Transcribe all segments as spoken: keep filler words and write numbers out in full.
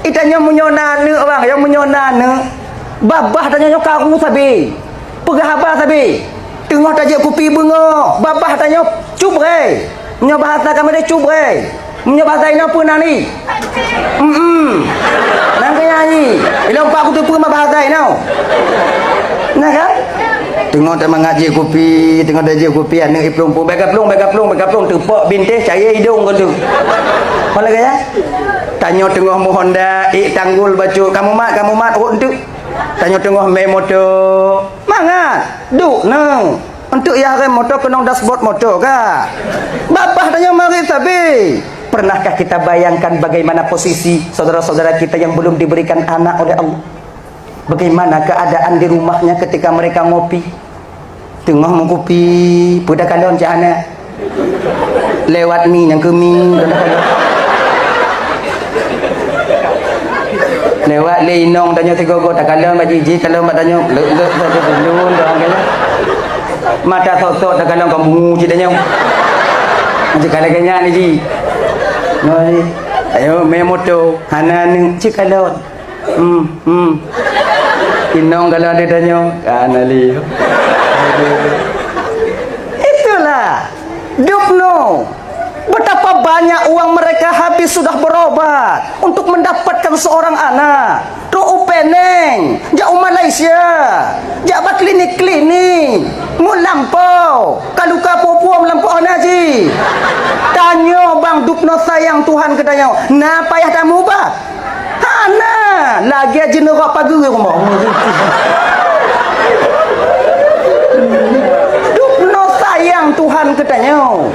Ih, tanyoe meunyoe na aneuk, bang, ya meunyoe na aneuk, babah tanyoe nyoe karu sabe. Peugah haba sabe. Teungoh tajak kupi beungoh, babah tanyoe cubre. Meunyoe bahasa kamoe teh cubre. Meunyoe bahasa inoe peue nan ni? Em-em. Nan keu nyan nyi. Ilong pak kuteupeue ma bahasa inoe. Nah kan? Teungoh tamangat jih kupi, teungoh tajak kupi, aneuk iplueng-plueng, bèk gaplueng, bèk gaplueng, bèk gaplueng, teupok bintéh, cayée idong keu tu. Apa lagèe nyan? Tanyoe teungoh meuhonda, ék tanggul bacut, kamoe mat, kamoe mat, rot enteuk. Tanyoe teungoh mé moto, mangat, duek neuh. Enteuk yah rem moto keunong dashboard moto ka. Babah tanyoe marit sabe. Pernahkah kita bayangkan bagaimana posisi saudara-saudara kita yang belum diberikan anak oleh Allah? Bagaimana keadaan di rumahnya ketika mereka ngopi? Teungoh meukupi, peue takalon cak hana. Lewat mi nyang keumi, peue takalon. Lewat lé inong tanyoe sigogo, takalon bak jiji, kalon bak tanyoe, leuek-leuek saja dulu, doang kaya. Mata sok-sok takalon kon bungu cit tanyoe. Macam kala kanya ni ji. Noi. Ayo, mé moto, hana neuk cit kalon. Hmm, hmm. Inong kalau ada tanya, kan Ali. Itulah. Dubno. Betapa banyak uang mereka habis sudah berobat untuk mendapatkan seorang anak. Trok u Penang, jak u Malaysia, jak bak klinik-klinik, meulampau, ka luka puo-puo meulampau hana ji. Tanyoe bang dubno sayang Tuhan keu tanyoe, na payah tamubat? Hana, lagèe jeuneurok pageue rumoh. Dubno sayang Tuhan keu tanyoe.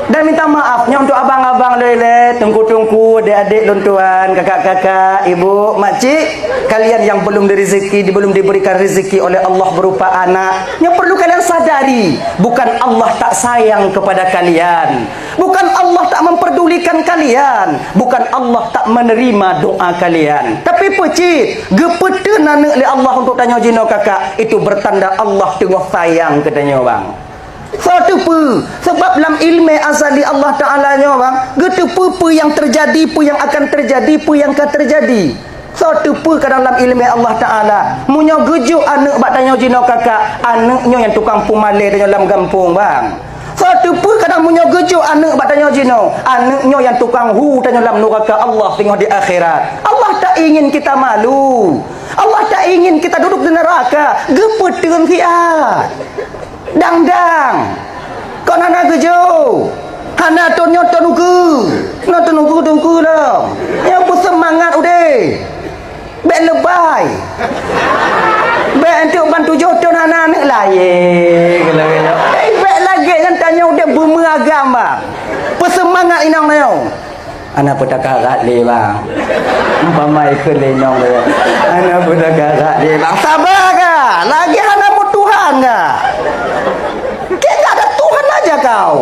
Dan minta maaf nyoe untuk abang-abang lé-lé, teungku-teungku, adik-adik lôn tuan, kakak-kakak, ibu, makcik, kalian yang belum dirizki, belum diberikan rezeki oleh Allah berupa anak, yang perlu kalian sadari, bukan Allah tak sayang kepada kalian. Bukan Allah tak memperdulikan kalian, bukan Allah tak menerima doa kalian. Tapi peucit, geupeuteun aneuk lé Allah untuk tanyoe jinoe kakak, itu bertanda Allah teungoh sayang keu tanyoe bang. Soe teupeu, sebab lam ilmé azali Allah Taala nyoe bang, geuteupeue peue nyang terjadi, peue nyang akan terjadi, peue nyang ka terjadi. Soe teupeu kadang lam ilmé Allah Taala. Meunyoe geujok aneuk bak tanyoe jinoe kakak, aneuk nyoe nyang tukang pumalée tanyoe lam gampông bang. Soe teupeu kadang meunyoe geujok aneuk bak tanyoe jinoe, aneuk nyoe nyang tukang hu tanyoe lam nuraka Allah teungoh di akhirat. Allah tak ingin kita malu. Allah tak ingin kita duduk di neraka. Geupeuteun siat. Dang-dang. Kon hana geujok. Hana ton nyoe ton ukeue. Na ton ukeue, ton ukeue lom. Nyoe beuseumangat udeh. Bèk leubèh. Bèk enteuk ban tujoh ton hana aneuk lahé. Eh, bèk lagèe nyan tanyoe udeb beumeuagam, bang. Peuseumangat inong tanyoe. Hana peutakarat lé, bang. Umpama ikheun lé inong tanyoe. Hana peutakarat lé, bang. Saba ka. Lagèe hana meutuhan ka. Kayak nggak ada Tuhan aja kau.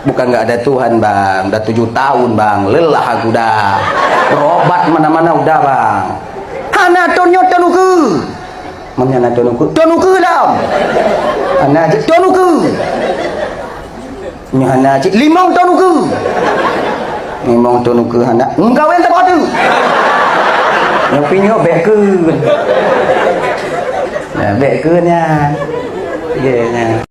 Bukan nggak ada Tuhan, bang. Dah tujuh tahun, bang. Lelah aku dah. Berobat mana-mana udah, bang. Hana ton nyoe ton ukeue. Mana hana ton ukeue? Ton ukeue lah. Hana cit ton ukeue. Nyoe hana cit limong ton ukeue. Limong ton ukeue hana. Meukawen saboh tu. Nyoe pi nyoe bèk keun. Nah, bèk keun nyan. Ya, nyan.